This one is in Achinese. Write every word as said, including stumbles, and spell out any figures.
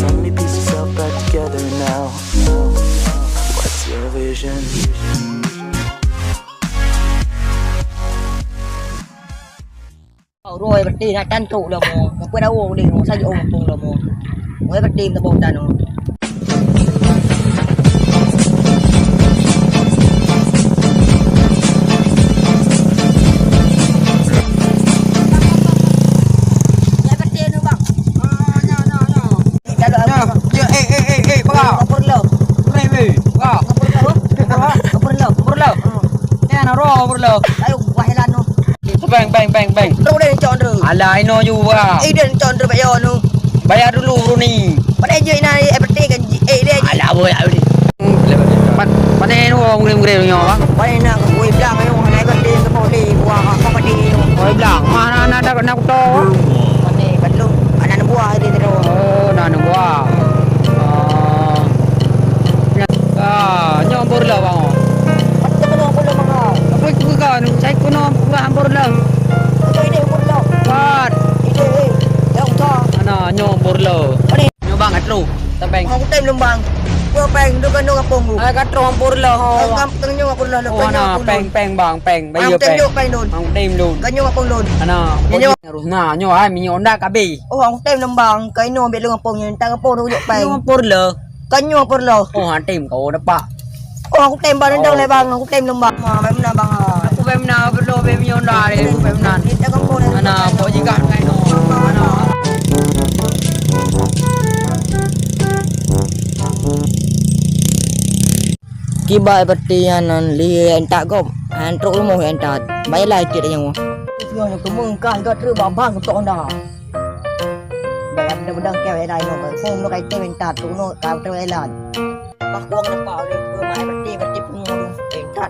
Only pieces all back together now. What's your vision? Uroe berarti nak tantu dah mo. Apa dah wo deh mo. Saja orang pun dah mo. Uroe berarti tak bau tanu. Nyoh, nyoh, eh, eh, eh, eh, eh, bra. Kapur lo. Weh, weh, bra. Kapur lo. Kapur lo. Kapur lo. Nyan, ro, kapur lo. Ayo, wah, jalan tu. Bang, bang, bang, bang. Terus deh, cok terus. Alah, ino ju, bra. Eh, dia cok terus, Pak Yon tu. Bayar dulu, Bruni. Pada je ina, eh, peti kan, eh, dia. Alah, boy, alah. Pan-, panen wo, murim-murim nyoe, bang. Panen nak kue blang nyoe, nak kue di, kue di, buah, kue di. Kue blang, mana nak, nak, nak kuto? Panen, betul. Anak buah di terus. Oh, anak buah. Oh. Ah, nyoe ampor lah, bang. Betul, betul, betul, bang. Apa itu kan? Saya kuno buah ampor lah. Betul, ini ampor lah. Kat. Ini, eh, yang utama. Ana, nyoe ampor lah. Panen. Nyoe bang, ka troh, tapeng. Oh, kutem lom bang. Nyoe peng, dua kandung apong tu. Ai, ka troh ampor lah, ho. Kam, kam, teng nyoe apong lah, oh, peng ana, nyoe apong peng, lom. Peng bang, peng. Ang bayar kutem peng. Nyoe peng lom. Ang kutem lom. Ka nyoe apong lom. Ana, nyoe. Nyoe. Nah, nyoe ai minyeuk Honda ka habéh. Oh, ang kutem lom bang. Ka inoe ambil lom apong nyoe. Entah apong tu jok peng. Nyoe ampor lah. Ka nyoe ampor lah. Oh, antem kau dapat. Oh, aku tem bang rendang lé bang, aku tem lom bang. Ha, bang meunan bang ha. Aku bang meunan, perlu bang meunan dah lé, aku bang meunan. Kita kampung ni. Mana, pok jigat ngai no. Mana? Kiban peti nyan li entat gob. Han trok rumoh entat. Bai lai cit nyang. Nyoe keumeung kah gata trok babang tok dah. Bai beudang-beudang keu lai nyoe. Phôn lo kai tem entat trok no ka trok lai. Bah kuang nampak uleh peumai berarti, berarti peungurus tingkat.